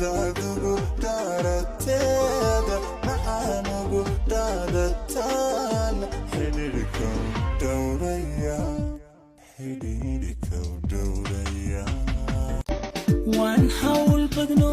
Sidaad ugu dhaarateeda macaan ugu dhaadataan, xidhiidhkow dhowraya, xidhiidhkow dhowraya. Waan hawl badno.